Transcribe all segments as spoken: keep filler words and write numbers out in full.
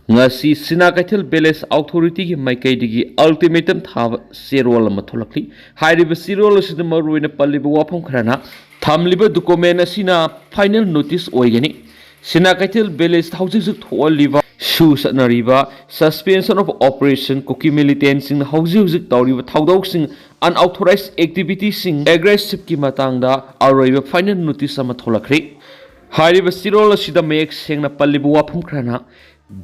ꯉꯁꯤ ꯁꯤꯅꯥ ꯀꯩꯊꯦꯜ ꯚꯤꯂꯦꯖ ꯑꯣꯊꯣꯔꯤꯇꯤꯒꯤ ꯃꯥꯏꯀꯩꯗꯒꯤ ꯑꯜꯇꯤꯃꯦꯇꯝ ꯊꯥꯕ ꯆꯦꯔꯣꯜ ꯑꯃ ꯊꯣꯛꯂꯛꯂꯤ꯫ ꯍꯥꯏꯔꯤꯕ ꯆꯦꯔꯣꯜ ꯑꯁꯤꯗ ꯃꯔꯨꯑꯣꯏꯅ ꯄꯜꯂꯤꯕ ꯋꯥꯐꯝ ꯈꯔꯅ, ꯊꯝꯂꯤꯕ ꯗꯣꯀꯨꯃꯦꯟ ꯑꯁꯤꯅ ꯐꯥꯏꯅꯦꯜ ꯅꯣꯇꯤꯁ ꯑꯣꯏꯒꯅꯤ꯫ ꯁꯤꯅꯥ ꯀꯩꯊꯦꯜ ꯚꯤꯂꯦꯖꯇ ꯍꯧꯖꯤꯛ ꯍꯧꯖꯤꯛ ꯊꯣꯛꯍꯜꯂꯤꯕ ꯁꯨ ꯆꯠꯅꯔꯤꯕ suspension of operation ꯀꯨꯀꯤ ꯃꯤꯂꯤꯇꯦꯟꯁꯤꯡꯅ ꯍꯧꯖꯤꯛ ꯍꯧꯖꯤꯛ ꯇꯧꯔꯤꯕ ꯊꯧꯗꯣꯛꯁꯤꯡ, unauthorized activityꯁꯤꯡ, ꯑꯦꯒ꯭ꯔꯦꯁꯤꯞꯀꯤ ꯃꯇꯥꯡꯗ ꯑꯔꯣꯏꯕ ꯐꯥꯏꯅꯦꯜ ꯅꯣꯇꯤꯁ ꯑꯃ ꯊꯣꯛꯂꯛꯈ꯭ꯔꯦ꯫ ꯍꯥꯏꯔꯤꯕ ꯆꯦꯔꯣꯜ ꯑꯁꯤꯗ ꯃꯌꯦꯛ ꯁꯦꯡꯅ ꯄꯜꯂꯤꯕ ꯋꯥꯐꯝ ꯈꯔꯅ,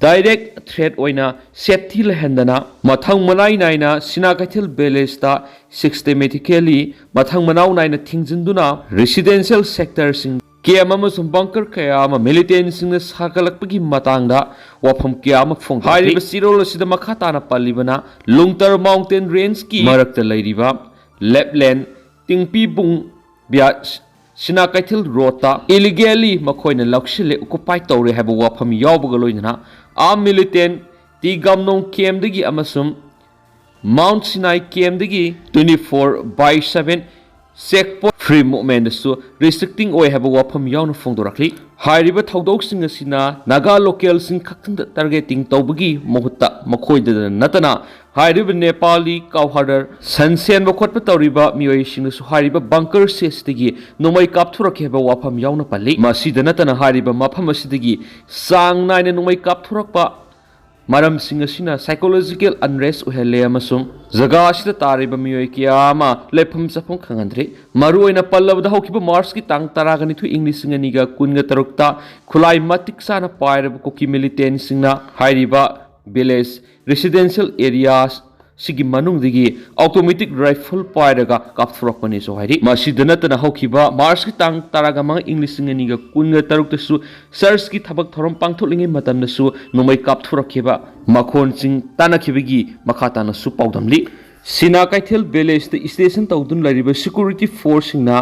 ꯗꯥꯏꯔꯦꯛ ꯊ꯭ꯔꯦꯠ ꯑꯣꯏꯅ ꯁꯦꯐꯇꯤ ꯂꯩꯍꯟꯗꯅ ꯃꯊꯪ ꯃꯅꯥꯏ ꯅꯥꯏꯅ ꯁꯤꯅꯥ ꯀꯩꯊꯦꯜ ꯚꯤꯂꯦꯖꯇ systematically ꯃꯊꯪ ꯃꯅꯥꯎ ꯅꯥꯏꯅ ꯊꯤꯡꯖꯤꯟꯗꯨꯅ residential sectorꯁꯤꯡ, ꯀꯦꯝ ꯑꯃꯁꯨꯡ ꯕꯪꯀꯔ ꯀꯌꯥ ꯑꯃ ꯃꯤꯂꯤꯇꯦꯟꯁꯤꯡꯅ ꯁꯥꯒꯠꯂꯛꯄꯒꯤ ꯃꯇꯥꯡꯗ ꯋꯥꯐꯝ ꯀꯌꯥ ꯑꯃ ꯐꯣꯡꯗꯣꯛꯈꯤ꯫ ꯍꯥꯏꯔꯤꯕ ꯆꯦꯔꯣꯜ ꯑꯁꯤꯗ ꯃꯈꯥ ꯇꯥꯅ ꯄꯜꯂꯤꯕꯅ, ꯂꯨꯡꯇꯔ ꯃꯥꯎꯟꯇꯦꯟ ꯔꯦꯟꯖꯀꯤ ꯃꯔꯛꯇ ꯂꯩꯔꯤꯕ ꯂꯦꯞꯂꯦꯟ ꯇꯤꯡꯄꯤꯕꯨꯡ ꯕ꯭ꯌꯥ ꯁꯤꯅꯥ ꯀꯩꯊꯦꯜ ꯔꯣꯗꯇ illegally ꯃꯈꯣꯏꯅ ꯂꯧꯁꯤꯜꯂꯦ, ꯑꯣꯀꯨꯄꯥꯏ ꯇꯧꯔꯦ ꯍꯥꯏꯕ ꯋꯥꯐꯝ ꯌꯥꯎꯕꯒ ꯂꯣꯏꯅꯅ armed militant ꯇꯤ ꯒꯥꯝꯅꯣꯡ ꯀꯦꯝꯗꯒꯤ ꯑꯃꯁꯨꯡ ꯃꯥꯎꯟꯠ ꯁꯤꯅꯥꯏ ꯀꯦꯝꯗꯒꯤ twenty four by seven check post free movementꯇꯁꯨ restricting ꯑꯣꯏ ꯍꯥꯏꯕ ꯋꯥꯐꯝ ꯌꯥꯎꯅ ꯐꯣꯡꯗꯣꯔꯛꯂꯤ꯫ ꯍꯥꯏꯔꯤꯕ ꯊꯧꯗꯣꯛꯁꯤꯡ ꯑꯁꯤꯅ ꯅꯥꯒꯥ ꯂꯣꯀꯦꯜꯁꯤꯡ ꯈꯛꯇꯪꯗ targeting ꯇꯧꯕꯒꯤ ꯃꯍꯨꯠꯇ ꯃꯈꯣꯏꯗ ꯅꯠꯇꯅ ꯍꯥꯏꯔꯤꯕ ꯅꯦꯄꯥꯂꯤ ꯀꯥꯎꯍꯥꯗꯔ ꯁꯟ ꯁꯦꯟꯕ ꯈꯣꯠꯄ ꯇꯧꯔꯤꯕ ꯃꯤꯑꯣꯏꯁꯤꯡꯅꯁꯨ ꯍꯥꯏꯔꯤꯕ ꯕꯪꯀꯔꯁꯦ ꯑꯁꯤꯗꯒꯤ ꯅꯣꯡꯃꯩ ꯀꯥꯞꯊꯣꯔꯛꯈꯤ ꯍꯥꯏꯕ ꯋꯥꯐꯝ ꯌꯥꯎꯅ ꯄꯜꯂꯤ꯫ ꯃꯁꯤꯗ ꯅꯠꯇꯅ ꯍꯥꯏꯔꯤꯕ ꯃꯐꯝ ꯑꯁꯤꯗꯒꯤ ꯆꯥꯡ ꯅꯥꯏꯅ ꯅꯣꯡꯃꯩ ꯀꯥꯞꯊꯣꯔꯛꯄ ꯃꯔꯝꯁꯤꯡ ꯑꯁꯤꯅ psychological unrest ꯑꯣꯏꯍꯜꯂꯦ ꯑꯃꯁꯨꯡ ꯖꯒꯥ ꯑꯁꯤꯗ ꯇꯥꯔꯤꯕ ꯃꯤꯑꯣꯏ ꯀꯌꯥ ꯑꯃ ꯂꯩꯐꯝ ꯆꯥꯐꯝ ꯈꯪꯍꯟꯗ꯭ꯔꯤ꯫ ꯃꯔꯨꯑꯣꯏꯅ ꯄꯜꯂꯕꯗ ꯍꯧꯈꯤꯕ ꯃꯥꯔꯆꯀꯤ ꯇꯥꯡ ꯇꯔꯥꯒ ꯅꯤꯊꯣꯏ ꯏꯪ ꯂꯤꯁꯤꯡ ꯑꯅꯤꯒ ꯀꯨꯟꯒ ꯇꯔꯨꯛꯇ ꯈꯨꯠꯂꯥꯏ ꯃꯇꯤꯛ ꯆꯥꯅ ꯄꯥꯏꯔꯕ ꯀꯨꯀꯤ ꯃꯤꯂꯤꯇꯦꯟꯁꯤꯡꯅ ꯍꯥꯏꯔꯤꯕ ꯚꯤꯂꯦꯖ residential areas ꯁꯤꯒꯤ ꯃꯅꯨꯡꯗꯒꯤ automatic rifle ꯄꯥꯏꯔꯒ ꯀꯥꯞꯊꯣꯔꯛꯄꯅꯦꯁꯨ ꯍꯥꯏꯔꯤ꯫ ꯃꯁꯤꯗ ꯅꯠꯇꯅ ꯍꯧꯈꯤꯕ ꯃꯥꯔꯆꯀꯤ ꯇꯥꯡ ꯇꯔꯥꯒ ꯃꯉꯥ ꯏꯪ ꯂꯤꯁꯤꯡ ꯑꯅꯤꯒ ꯀꯨꯟꯒ ꯇꯔꯨꯛꯇꯁꯨ ꯆꯔꯆꯀꯤ ꯊꯕꯛ ꯊꯧꯔꯝ ꯄꯥꯡꯊꯣꯛꯂꯤꯉꯩ ꯃꯇꯝꯗꯁꯨ ꯅꯣꯡꯃꯩ ꯀꯥꯞꯊꯣꯔꯛꯈꯤꯕ ꯃꯈꯣꯟꯁꯤꯡ ꯇꯥꯅꯈꯤꯕꯒꯤ ꯃꯈꯥ ꯇꯥꯅꯁꯨ ꯄꯥꯎꯗꯝꯂꯤ꯫ ꯁꯤꯅꯥ ꯀꯩꯊꯦꯜ ꯚꯤꯂꯦꯖꯇ station ꯇꯧꯗꯨꯅ ꯂꯩꯔꯤꯕ security forceꯁꯤꯡꯅ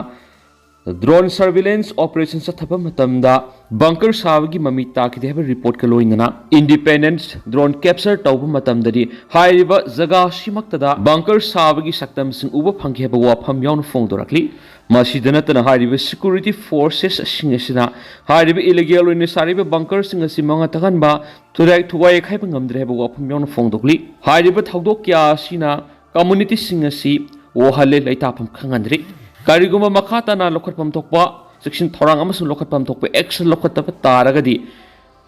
drone surveillance operation ꯆꯠꯊꯕ ꯃꯇꯝꯗ ꯕꯪꯀꯔ ꯁꯥꯕꯒꯤ ꯃꯃꯤ ꯇꯥꯈꯤꯗꯦ ꯍꯥꯏꯕ ꯔꯤꯄꯣꯔꯠꯀ ꯂꯣꯏꯅꯅ independent drone capture ꯇꯧꯕ ꯃꯇꯝꯗꯗꯤ ꯍꯥꯏꯔꯤꯕ ꯖꯒꯥ ꯑꯁꯤꯃꯛꯇꯗ ꯕꯪꯀꯔ ꯁꯥꯕꯒꯤ ꯁꯛꯇꯝꯁꯤꯡ ꯎꯕ ꯐꯪꯈꯤ ꯍꯥꯏꯕ ꯋꯥꯐꯝ ꯌꯥꯎꯅ ꯐꯣꯡꯗꯣꯔꯛꯂꯤ꯫ ꯃꯁꯤꯗ ꯅꯠꯇꯅ ꯍꯥꯏꯔꯤꯕ security forces ꯁꯤꯡ ꯑꯁꯤꯅ ꯍꯥꯏꯔꯤꯕ ꯏꯂꯤꯒꯦꯜ ꯑꯣꯏꯅ ꯁꯥꯔꯤꯕ bunker ꯁꯤꯡ ꯑꯁꯤ ꯃꯉꯥ ꯇꯥꯍꯟꯕ, ꯊꯨꯒꯥꯏ ꯊꯨꯒꯥꯏ ꯌꯩꯈꯥꯏꯕ ꯉꯝꯗ꯭ꯔꯦ ꯍꯥꯏꯕ ꯋꯥꯐꯝ ꯌꯥꯎꯅ ꯐꯣꯡꯗꯣꯛꯂꯤ꯫ ꯍꯥꯏꯔꯤꯕ ꯊꯧꯗꯣꯛ ꯀꯌꯥ ꯑꯁꯤꯅ community ꯁꯤꯡ ꯑꯁꯤ ꯋꯥꯍꯜꯂꯦ, ꯂꯩꯇꯥꯐꯝ ꯈꯪꯍꯟꯗ꯭ꯔꯤ꯫ ꯀꯔꯤꯒꯨꯝꯕ ꯃꯈꯥ ꯇꯥꯅ ꯂꯧꯈꯠꯐꯝ ꯊꯣꯛꯄ ꯆꯦꯛꯁꯤꯟ ꯊꯧꯔꯥꯡ ꯑꯃꯁꯨꯡ ꯂꯧꯈꯠꯐꯝ ꯊꯣꯛꯄ action ꯂꯧꯈꯠꯇꯕ ꯇꯥꯔꯒꯗꯤ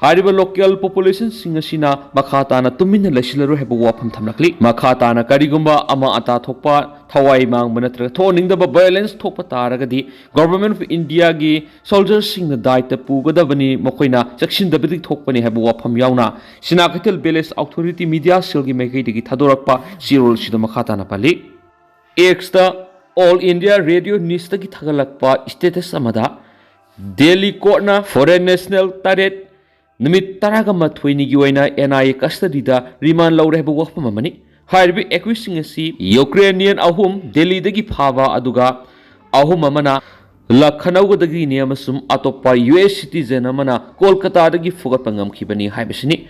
ꯍꯥꯏꯔꯤꯕ local population ꯁꯤꯡ ꯑꯁꯤꯅ ꯃꯈꯥ ꯇꯥꯅ ꯇꯨꯃꯤꯟꯅ ꯂꯩꯁꯤꯜꯂꯔꯣꯏ ꯍꯥꯏꯕ ꯋꯥꯐꯝ ꯊꯝꯂꯛꯂꯤ꯫ ꯃꯈꯥ ꯇꯥꯅ ꯀꯔꯤꯒꯨꯝꯕ ꯑꯃ ꯑꯇꯥ ꯊꯣꯛꯄ, ꯊꯋꯥꯏ ꯃꯥꯡꯕ ꯅꯠꯇ꯭ꯔꯒ ꯊꯣꯛꯍꯟꯅꯤꯡꯗꯕ violence ꯊꯣꯛꯄ ꯇꯥꯔꯒꯗꯤ Government of India ꯒꯤ soldier ꯁꯤꯡꯅ ꯗꯥꯏꯇ ꯄꯨꯒꯗꯕꯅꯤ, ꯃꯈꯣꯏꯅ ꯆꯦꯛꯁꯤꯟꯗꯕꯗꯒꯤ ꯊꯣꯛꯄꯅꯤ ꯍꯥꯏꯕ ꯋꯥꯐꯝ ꯌꯥꯎꯅ ꯁꯤꯅꯥ ꯀꯩꯊꯦꯜ village authority media cell ꯒꯤ ꯃꯥꯏꯀꯩꯗꯒꯤ ꯊꯥꯗꯣꯔꯛꯄ ꯆꯦꯔꯣꯜꯁꯤꯗ ꯃꯈꯥ ꯇꯥꯅ ꯄꯜꯂꯤ꯫ X ꯇ All India Radio News ꯇꯒꯤ ꯊꯥꯒꯠꯂꯛꯄ status ꯑꯃꯗ, ꯗꯦꯜꯂꯤ court ꯅ foreign national ꯇꯔꯦꯠ ꯅꯨꯃꯤꯠ ꯇꯔꯥꯒ ꯃꯥꯊꯣꯏꯅꯤꯒꯤ ꯑꯣꯏꯅ N I A custody the remand ꯂꯧꯔꯦ ꯍꯥꯏꯕ ꯋꯥꯐꯝ ꯑꯃꯅꯤ꯫ ꯍꯥꯏꯔꯤꯕ accused ꯁꯤꯡ ꯑꯁꯤ Ukrainian ꯑꯍꯨꯝ ꯗꯦꯜꯂꯤꯗꯒꯤ ꯐꯥꯕ, ꯑꯗꯨꯒ ꯑꯍꯨꯝ ꯑꯃꯅ ꯂꯈꯅꯧꯗꯒꯤꯅꯤ ꯑꯃꯁꯨꯡ ꯑꯇꯣꯞꯄ U S citizen ꯑꯃꯅ ꯀꯣꯜꯀꯇꯥꯗꯒꯤ ꯐꯨꯒꯠꯄ ꯉꯝꯈꯤꯕꯅꯤ ꯍꯥꯏꯕꯁꯤꯅꯤ꯫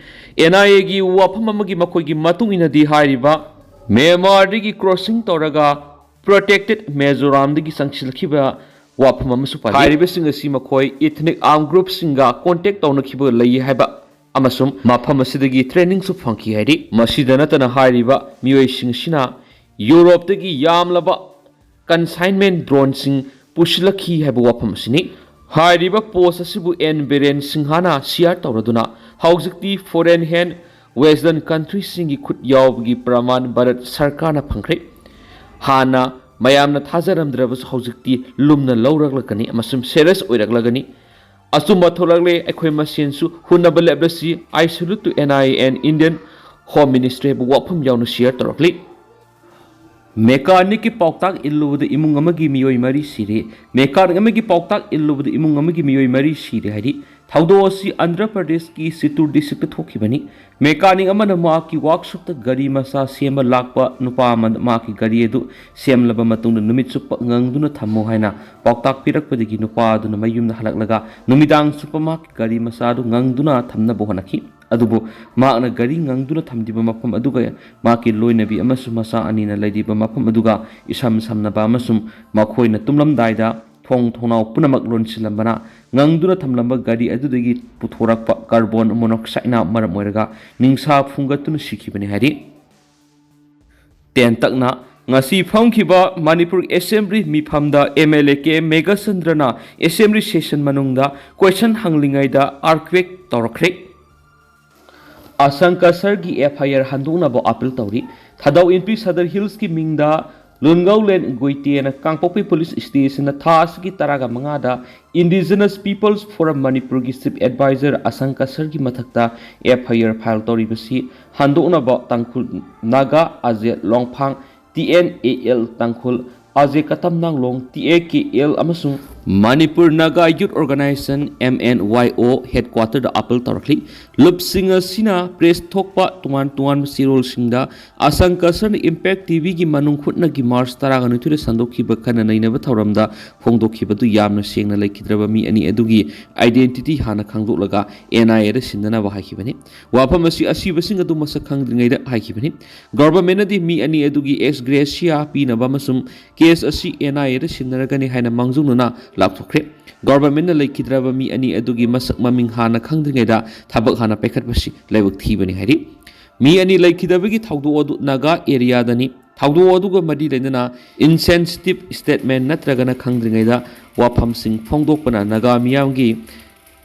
N I A ꯒꯤ ꯋꯥꯐꯝ ꯑꯃꯒꯤ ꯃꯈꯣꯏꯒꯤ ꯃꯇꯨꯡ ꯏꯟꯅꯗꯤ ꯍꯥꯏꯔꯤꯕ ꯃ꯭ꯌꯥꯟꯃꯥꯔꯗꯒꯤ crossing ꯇꯧꯔꯒ protected ꯃꯤꯖꯣꯔꯥꯝꯗꯒꯤ ꯆꯪꯁꯤꯜꯂꯛꯈꯤꯕ ꯋꯥꯐꯝ ꯑꯃꯁꯨ ꯄꯜꯂꯤ꯫ ꯍꯥꯏꯔꯤꯕꯁꯤꯡ ꯑꯁꯤ ꯃꯈꯣꯏ ethnic armed group ꯁꯤꯡꯒ contact ꯇꯧꯅꯈꯤꯕ ꯂꯩ ꯍꯥꯏꯕ ꯑꯃꯁꯨꯡ ꯃꯐꯝ ꯑꯁꯤꯗꯒꯤ training ꯁꯨ ꯐꯪꯈꯤ ꯍꯥꯏꯔꯤ꯫ ꯃꯁꯤꯗ ꯅꯠꯇꯅ ꯍꯥꯏꯔꯤꯕ ꯃꯤꯑꯣꯏꯁꯤꯡ ꯑꯁꯤꯅ ꯌꯨꯔꯣꯞꯇꯒꯤ ꯌꯥꯝꯂꯕ consignment drone ꯁꯤꯡ ꯄꯨꯁꯤꯜꯂꯛꯈꯤ ꯍꯥꯏꯕ ꯋꯥꯐꯝ ꯑꯁꯤꯅꯤ꯫ ꯍꯥꯏꯔꯤꯕ post ꯑꯁꯤꯕꯨ N ꯕꯤꯔꯦꯟ ꯁꯤꯡꯍꯅ share ꯇꯧꯔꯗꯨꯅ ꯍꯧꯖꯤꯛꯇꯤ foreign hand Western country ꯁꯤꯡꯒꯤ ꯈꯨꯠ ꯌꯥꯎꯕꯒꯤ ꯄ꯭ꯔꯃꯥꯟ ꯚꯥꯔꯠ ꯁꯔꯀꯥꯔꯅ ꯐꯪꯈ꯭ꯔꯦ꯫ ꯍꯥꯟꯅ ꯃꯌꯥꯝꯅ ꯊꯥꯖꯔꯝꯗ꯭ꯔꯕꯁꯨ ꯍꯧꯖꯤꯛꯇꯤ ꯂꯨꯝꯅ ꯂꯧꯔꯛꯂꯒꯅꯤ ꯑꯃꯁꯨꯡ serious ꯑꯣꯏꯔꯛꯂꯒꯅꯤ꯫ ꯑꯆꯨꯝꯕ ꯊꯣꯛꯂꯛꯂꯦ꯫ ꯑꯩꯈꯣꯏ ꯃꯁꯦꯟꯁꯨ ꯍꯨꯟꯅꯕ ꯂꯦꯞꯂꯁꯤ꯫ I salute to N I A and Indian Home Ministry ꯍꯥꯏꯕ ꯋꯥꯐꯝ ꯌꯥꯎꯅ share ꯇꯧꯔꯛꯂꯤ꯫ Mechanic ꯀꯤ ꯄꯥꯎꯇꯥꯛ ꯏꯜꯂꯨꯕꯗ ꯏꯃꯨꯡ ꯑꯃꯒꯤ ꯃꯤꯑꯣꯏ ꯃꯔꯤ ꯁꯤꯔꯦ꯫ Mechanic ꯑꯃꯒꯤ ꯄꯥꯎꯇꯥꯛ ꯏꯜꯂꯨꯕꯗ ꯏꯃꯨꯡ ꯑꯃꯒꯤ ꯃꯤꯑꯣꯏ ꯃꯔꯤ ꯁꯤꯔꯦ ꯍꯥꯏꯔꯤ꯫ ꯊꯧꯗꯣꯛ ꯑꯁꯤ ꯑꯟꯙ꯭ꯔ ꯄ꯭ꯔꯗꯦꯁꯀꯤ ꯆꯤꯇꯨꯔ district ꯇ ꯊꯣꯛꯈꯤꯕꯅꯤ꯫ Mechanic ꯑꯃꯅ ꯃꯍꯥꯛꯀꯤ workshop ꯇ ꯒꯥꯔꯤ ꯃꯆꯥ ꯁꯦꯝꯕ ꯂꯥꯛꯄ ꯅꯨꯄꯥ ꯑꯃꯗ ꯃꯍꯥꯛꯀꯤ ꯒꯥꯔꯤ ꯑꯗꯨ ꯁꯦꯝꯂꯕ ꯃꯇꯨꯡꯗ ꯅꯨꯃꯤꯠ ꯆꯨꯞꯄ ꯉꯪꯗꯨꯅ ꯊꯝꯃꯨ ꯍꯥꯏꯅ ꯄꯥꯎꯇꯥꯛ ꯄꯤꯔꯛꯄꯗꯒꯤ ꯅꯨꯄꯥ ꯑꯗꯨꯅ ꯃꯌꯨꯝꯗ ꯍꯜꯂꯛꯂꯒ ꯅꯨꯃꯤꯗꯥꯡ ꯆꯨꯞꯄ ꯃꯍꯥꯛꯀꯤ ꯒꯥꯔꯤ ꯃꯆꯥ ꯑꯗꯨ ꯉꯪꯗꯨꯅ ꯊꯝꯅꯕ ꯍꯣꯠꯅꯈꯤ꯫ ꯑꯗꯨꯕꯨ ꯃꯍꯥꯛꯅ ꯒꯥꯔꯤ ꯉꯪꯗꯨꯅ ꯊꯝꯂꯤꯕ ꯃꯐꯝ ꯑꯗꯨꯒ ꯃꯍꯥꯛꯀꯤ ꯂꯣꯏꯅꯕꯤ ꯑꯃꯁꯨꯡ ꯃꯆꯥ ꯑꯅꯤꯅ ꯂꯩꯔꯤꯕ ꯃꯐꯝ ꯑꯗꯨꯒ ꯏꯁꯝ ꯁꯝꯅꯕ ꯑꯃꯁꯨꯡ ꯃꯈꯣꯏꯅ ꯇꯨꯝꯂꯝꯗꯥꯏꯗ ꯊꯣꯡ ꯊꯣꯡꯅꯥꯎ ꯄꯨꯝꯅꯃꯛ ꯂꯣꯟꯁꯤꯜꯂꯝꯕꯅ ꯉꯪꯗꯨꯅ ꯊꯝꯂꯝꯕ ꯒꯥꯔꯤ ꯑꯗꯨꯗꯒꯤ ꯄꯨꯊꯣꯔꯛꯄ carbon monoxideꯅ ꯃꯔꯝ ꯑꯣꯏꯔꯒ ꯅꯤꯡꯁꯥ ꯐꯨꯡꯒꯠꯇꯨꯅ ꯁꯤꯈꯤꯕꯅꯤ ꯍꯥꯏꯔꯤ꯫ ꯇꯦꯟꯇꯛꯅ ꯉꯁꯤ ꯐꯝꯈꯤꯕ ꯃꯅꯤꯄꯨꯔ ꯑꯦꯁꯦꯝꯕ꯭ꯂꯤ ꯃꯤꯐꯝꯗ MLA ꯀꯦ ꯃꯦꯘꯆꯟꯗ꯭ꯔꯅ ꯑꯦꯁꯦꯝꯕ꯭ꯂꯤ ꯁꯦꯁꯟ ꯃꯅꯨꯡꯗ ꯀꯣꯏꯁꯟ ꯍꯪꯂꯤꯉꯩꯗ earthquake ꯇꯧꯔꯛꯈ꯭ꯔꯦ꯫ ꯑꯁꯪ ꯀꯁꯔꯒꯤ FIR ꯍꯟꯗꯣꯛꯅꯕ ꯑꯥꯄꯤꯜ ꯇꯧꯔꯤ꯫ ꯊꯥꯗꯧ ꯏꯟꯄꯤ ꯁꯗꯔ ꯍꯤꯜꯁꯀꯤ ꯃꯤꯡꯗ ꯂꯨꯟꯒꯧꯂꯦꯟ ꯒꯨꯏꯇꯦꯅ ꯀꯥꯡꯄꯣꯛꯄꯤ ꯄꯨꯂꯤꯁ ꯁ꯭ꯇꯦꯁꯟꯗ ꯊꯥ ꯑꯁꯤꯒꯤ ꯇꯔꯥꯒ ꯃꯉꯥꯗ Indigenous Peoples Forum ꯃꯅꯤꯄꯨꯔꯒꯤ ꯆꯤꯐ ꯑꯦꯗꯚꯥꯏꯖꯔ ꯑꯁꯪ ꯀꯁꯔꯒꯤ ꯃꯊꯛꯇ FIR ꯐꯥꯏꯜ ꯇꯧꯔꯤꯕꯁꯤ ꯍꯟꯗꯣꯛꯅꯕ ꯇꯥꯡꯈꯨꯜ ꯅꯥꯒꯥ ꯑꯖꯦꯠ ꯂꯣꯡꯐꯥꯡ, TNAL ꯇꯥꯡꯈꯨꯜ, ꯑꯖꯦ ꯀꯇꯝ ꯅꯥꯡꯂꯣꯡ, TAKL ꯑꯃꯁꯨꯡ ꯃꯅꯤꯄꯨꯔ ꯅꯥꯒꯥ ꯌꯨꯠ ꯑꯣꯔꯒꯅꯥꯏꯖꯦꯁꯟ, MNYO ꯍꯦꯗꯀ꯭ꯋꯥꯇꯔꯗ ꯑꯥꯄꯤꯜ ꯇꯧꯔꯛꯂꯤ꯫ ꯂꯨꯞꯁꯤꯡ ꯑꯁꯤꯅ ꯄ꯭ꯔꯦꯁ ꯊꯣꯛꯄ ꯇꯣꯉꯥꯟ ꯇꯣꯉꯥꯟꯕ ꯆꯦꯔꯣꯜꯁꯤꯡꯗ ꯑꯁꯪ ꯀꯁꯔꯅ ꯏꯝꯄꯦꯛ ꯇꯤꯚꯤꯒꯤ ꯃꯅꯨꯡ ꯍꯨꯠꯅꯒꯤ ꯃꯥꯔꯆ ꯇꯔꯥꯒ ꯅꯤꯊꯣꯏꯗ ꯁꯟꯗꯣꯛꯈꯤꯕ ꯈꯟꯅ ꯅꯩꯅꯕ ꯊꯧꯔꯝꯗ ꯐꯣꯡꯗꯣꯛꯈꯤꯕꯗꯨ ꯌꯥꯝꯅ ꯁꯦꯡꯅ ꯂꯩꯈꯤꯗ꯭ꯔꯕ ꯃꯤ ꯑꯅꯤ ꯑꯗꯨꯒꯤ identity ꯍꯥꯟꯅ ꯈꯪꯗꯣꯛꯂꯒ NIAꯗ ꯁꯤꯟꯅꯅꯕ ꯍꯥꯏꯈꯤꯕꯅꯤ꯫ ꯋꯥꯐꯝ ꯑꯁꯤ ꯑꯁꯤꯕꯁꯤꯡ ꯑꯗꯨ ꯃꯁꯛ ꯈꯪꯗ꯭ꯔꯤꯉꯩꯗ ꯍꯥꯏꯈꯤꯕꯅꯤ꯫ ꯒꯚꯔꯟꯃꯦꯟꯠꯅꯗꯤ ꯃꯤ ꯑꯅꯤ ꯑꯗꯨꯒꯤ ex gratia ꯄꯤꯅꯕ ꯑꯃꯁꯨꯡ ꯀꯦꯁ ꯑꯁꯤ NIAꯗ ꯁꯤꯟꯅꯔꯒꯅꯤ ꯍꯥꯏꯅ ꯃꯥꯡꯖꯧꯅꯅ ꯂꯥꯎꯊꯣꯛꯈ꯭ꯔꯦ꯫ ꯒꯚꯔꯟꯃꯦꯟꯠꯅ ꯂꯩꯈꯤꯗ꯭ꯔꯕ ꯃꯤ ꯑꯅꯤ ꯑꯗꯨꯒꯤ ꯃꯁꯛ ꯃꯃꯤꯡ ꯍꯥꯟꯅ ꯈꯪꯗ꯭ꯔꯤꯉꯩꯗ ꯊꯕꯛ ꯍꯥꯟꯅ ꯄꯥꯏꯈꯠꯄꯁꯤ ꯂꯥꯏꯕꯛ ꯊꯤꯕꯅꯤ ꯍꯥꯏꯔꯤ꯫ ꯃꯤ ꯑꯅꯤ ꯂꯩꯈꯤꯗꯕꯒꯤ ꯊꯧꯗꯣꯛ ꯑꯗꯨ ꯅꯥꯒꯥ ꯑꯦꯔꯤꯌꯥꯗꯅꯤ꯫ ꯊꯧꯗꯣꯛ ꯑꯗꯨꯒ ꯃꯔꯤ ꯂꯩꯅꯅ insensitive statement ꯅꯠꯇ꯭ꯔꯒꯅ ꯈꯪꯗ꯭ꯔꯤꯉꯩꯗ ꯋꯥꯐꯝꯁꯤꯡ ꯐꯣꯡꯗꯣꯛꯄꯅ ꯅꯥꯒꯥ ꯃꯤꯌꯥꯝꯒꯤ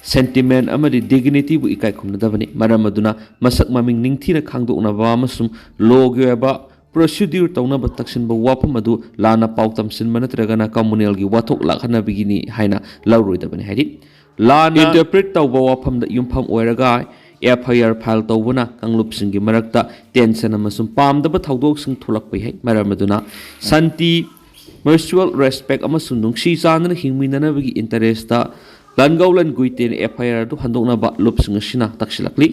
sentiment ꯑꯃꯗꯤ dignityꯕꯨ ꯏꯀꯥꯏ ꯈꯨꯝꯅꯗꯕꯅꯤ꯫ ꯃꯔꯝ ꯑꯗꯨꯅ ꯃꯁꯛ ꯃꯃꯤꯡ ꯅꯤꯡꯊꯤꯅ ꯈꯪꯗꯣꯛꯅꯕ ꯑꯃꯁꯨꯡ lawꯒꯤ ꯑꯣꯏꯕ procedure ꯇꯧꯅꯕ ꯇꯛꯁꯤꯟꯕ ꯋꯥꯐꯝ ꯑꯗꯨ ꯂꯥꯟꯅ ꯄꯥꯎ ꯇꯝꯁꯤꯟꯕ ꯅꯠꯇ꯭ꯔꯒꯅ communalꯒꯤ ꯋꯥꯊꯣꯛ ꯂꯥꯛꯍꯟꯅꯕꯒꯤꯅꯤ ꯍꯥꯏꯅ ꯂꯧꯔꯣꯏꯗꯕꯅꯤ ꯍꯥꯏꯔꯤ꯫ ꯂꯥꯟꯅ interpret ꯇꯧꯕ ꯋꯥꯐꯝꯗ ꯌꯨꯝꯐꯝ ꯑꯣꯏꯔꯒ FIR ꯐꯥꯏꯜ ꯇꯧꯕꯅ ꯀꯥꯡꯂꯨꯞꯁꯤꯡꯒꯤ ꯃꯔꯛꯇ tension ꯑꯃꯁꯨꯡ ꯄꯥꯝꯗꯕ ꯊꯧꯗꯣꯛꯁꯤꯡ ꯊꯣꯛꯂꯛꯄ ꯌꯥꯏ꯫ ꯃꯔꯝ ꯑꯗꯨꯅ ꯁꯥꯟꯇꯤ, mutual respect ꯑꯃꯁꯨꯡ ꯅꯨꯡꯁꯤ ꯆꯥꯟꯅꯅ ꯍꯤꯡꯃꯤꯟꯅꯅꯕꯒꯤ interestꯇ ꯂꯟꯒꯧꯂꯟ ꯒꯨꯏꯇꯦꯟ FIR ꯑꯗꯨ ꯍꯟꯗꯣꯛꯅꯕ ꯂꯨꯞꯁꯤꯡ ꯑꯁꯤꯅ ꯇꯛꯁꯤꯜꯂꯛꯂꯤ꯫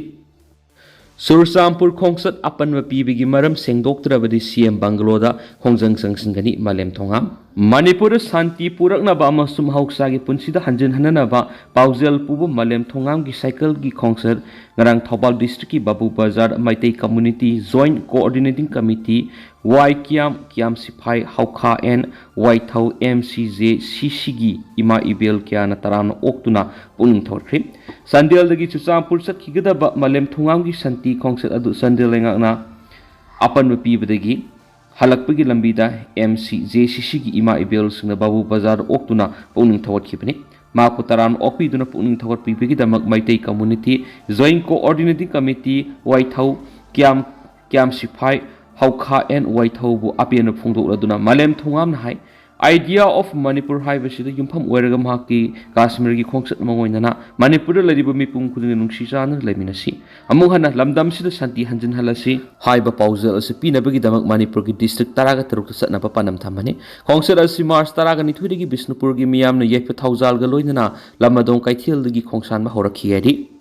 ꯆꯨꯔꯆꯥꯟꯄꯨꯔ ꯈꯣꯡꯆꯠ ꯑꯄꯟꯕ ꯄꯤꯕꯒꯤ ꯃꯔꯝ ꯁꯦꯡꯗꯣꯛꯇ꯭ꯔꯕꯗꯤ CM ꯕꯪꯒꯂꯣꯗ ꯈꯣꯡꯖꯪ ꯆꯪꯁꯤꯟꯒꯅꯤ, ꯃꯥꯂꯦꯝ ꯊꯣꯉꯥꯝ꯫ ꯃꯅꯤꯄꯨꯔꯗ ꯁꯥꯟꯇꯤ ꯄꯨꯔꯛꯅꯕ ꯑꯃꯁꯨꯡ ꯃꯍꯧꯁꯥꯒꯤ ꯄꯨꯟꯁꯤꯗ ꯍꯟꯖꯤꯟꯍꯟꯅꯅꯕ ꯄꯥꯎꯖꯦꯜ ꯄꯨꯕ ꯃꯥꯂꯦꯝ ꯊꯣꯡꯉꯥꯝꯒꯤ ꯁꯥꯏꯀꯜꯒꯤ ꯈꯣꯡꯆꯠ ꯉꯔꯥꯡ ꯊꯧꯕꯥꯜ ꯗꯤꯁꯇ꯭ꯔꯤꯛꯀꯤ Babu Bazar Meitei community joint coordinating committee, Y Kiyam, Kiyam Siphai, Houkha N Waithou, M C J C ꯁꯤꯒꯤ ꯏꯃꯥ ꯏꯕꯦꯜ ꯀꯌꯥꯅ ꯇꯔꯥꯝꯅ ꯑꯣꯛꯇꯨꯅ ꯄꯨꯛꯅꯤꯡ ꯊꯧꯒꯠꯈ꯭ꯔꯤ꯫ ꯆꯥꯟꯗꯦꯜꯗꯒꯤ ꯆꯨꯔꯆꯥꯟꯄꯨꯔ ꯆꯠꯈꯤꯒꯗꯕ ꯃꯥꯂꯦꯝ ꯊꯣꯡꯉꯥꯝꯒꯤ ꯁꯥꯟꯇꯤ ꯈꯣꯡꯆꯠ ꯑꯗꯨ ꯆꯥꯟꯗꯦꯜ ꯂꯩꯉꯥꯛꯅ ꯑꯄꯟꯕ ꯄꯤꯕꯗꯒꯤ ꯍꯜꯂꯛꯄꯒꯤ ꯂꯝꯕꯤꯗ ꯑꯦꯝ ꯁꯤ ꯖꯦ ꯁꯤ ꯁꯤꯒꯤ ꯏꯃꯥ ꯏꯕꯦꯜꯁꯤꯡꯅ ꯕꯥꯕꯨ ꯕꯖꯥꯔꯗ ꯑꯣꯛꯇꯨꯅ ꯄꯨꯛꯅꯤꯡ ꯊꯧꯒꯠꯈꯤꯕꯅꯤ꯫ ꯃꯍꯥꯛꯄꯨ ꯇꯔꯥꯝꯅ ꯑꯣꯛꯄꯤꯗꯨꯅ ꯄꯨꯛꯅꯤꯡ ꯊꯧꯒꯠꯄꯤꯕꯒꯤꯗꯃꯛ Meitei community joint coordinating committee, Waithou, Kiyam, Kiyam Siphai, Houkha N ꯋꯥꯏꯊꯧꯕꯨ ꯑꯄꯦꯟꯕ ꯐꯣꯡꯗꯣꯛꯂꯗꯨꯅ ꯃꯥꯂꯦꯝ ꯊꯣꯡꯉꯥꯝꯅ ꯍꯥꯏ, Idea of Manipur ꯍꯥꯏꯕꯁꯤꯗ ꯌꯨꯝꯐꯝ ꯑꯣꯏꯔꯒ ꯃꯍꯥꯛꯀꯤ ꯀꯥꯁꯃꯤꯔꯒꯤ ꯈꯣꯡꯆꯠ ꯑꯃ ꯑꯣꯏꯅꯅ ꯃꯅꯤꯄꯨꯔꯗ ꯂꯩꯔꯤꯕ ꯃꯤꯄꯨꯝ ꯈꯨꯗꯤꯡꯅ ꯅꯨꯡꯁꯤ ꯆꯥꯟꯅꯅ ꯂꯩꯃꯤꯟꯅꯁꯤ꯫ ꯑꯃꯨꯛ ꯍꯟꯅ ꯂꯝꯗꯝꯁꯤꯗ ꯁꯥꯟꯇꯤ ꯍꯟꯖꯤꯟꯍꯜꯂꯁꯤ ꯍꯥꯏꯕ ꯄꯥꯎꯖꯦꯜ ꯑꯁꯤ ꯄꯤꯅꯕꯒꯤꯗꯃꯛ ꯃꯅꯤꯄꯨꯔꯒꯤ ꯗꯤꯁꯇ꯭ꯔꯤꯛ ꯇꯔꯥꯒ ꯇꯔꯨꯛꯇ ꯆꯠꯅꯕ ꯄꯥꯟꯗꯝ ꯊꯝꯕꯅꯤ꯫ ꯈꯣꯡꯆꯠ ꯑꯁꯤ ꯃꯥꯔꯆ ꯇꯔꯥꯒ ꯅꯤꯊꯣꯏꯗꯒꯤ ꯕꯤꯁꯅꯨꯄꯨꯔꯒꯤ ꯃꯤꯌꯥꯝꯅ ꯌꯥꯏꯐ ꯊꯧꯖꯥꯜꯒ ꯂꯣꯏꯅꯅ ꯂꯝꯃꯗꯣꯡ ꯀꯩꯊꯦꯜꯗꯒꯤ ꯈꯣꯡꯁꯥꯟꯕ ꯍꯧꯔꯛꯈꯤ ꯍꯥꯏꯔꯤ꯫